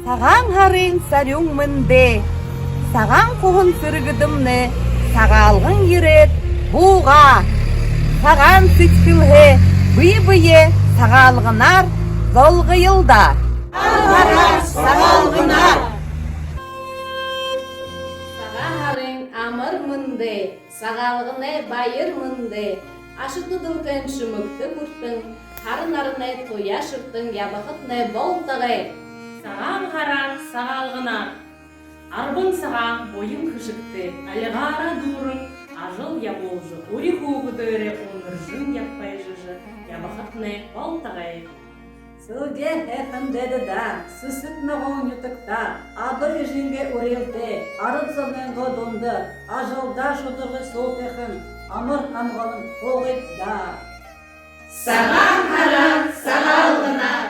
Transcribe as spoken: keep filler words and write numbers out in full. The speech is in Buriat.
Сагаан һарын сарюун мэндэ! Сагаан хуһан сэргэдэмнай Сагаалган ерээд буугаа. Сагаан сэдьхэлһээ бэе бэеэ Сагаалганаар золгоёл даа. Сагаан һарын амар мэндэ! Сагаалганай баяр мэндэ! Аша хүдэлгын шэмэгтэ хүртэн, һара наранай туяа шэртэн ябахатнай болтогой. Сагаан һараар, Сагаалганаар! Арбан сагаан буян хэшэгтэй, альгаараа дүүрэн ажал ябуулжа, үри хүүгэдээрээ үнэржэн ябайжажа ябахатнай болтогой. Сэлгеэ һайхан дайдадаа, сэсэг ногоон нютагтаа, аба эжынгээ үреэлтэй, арад зонойнгоо дунда ажалдаа шударгы суутайхан, амар амгалан һуугыт даа. Сагаан һараар, Сагаалганаар!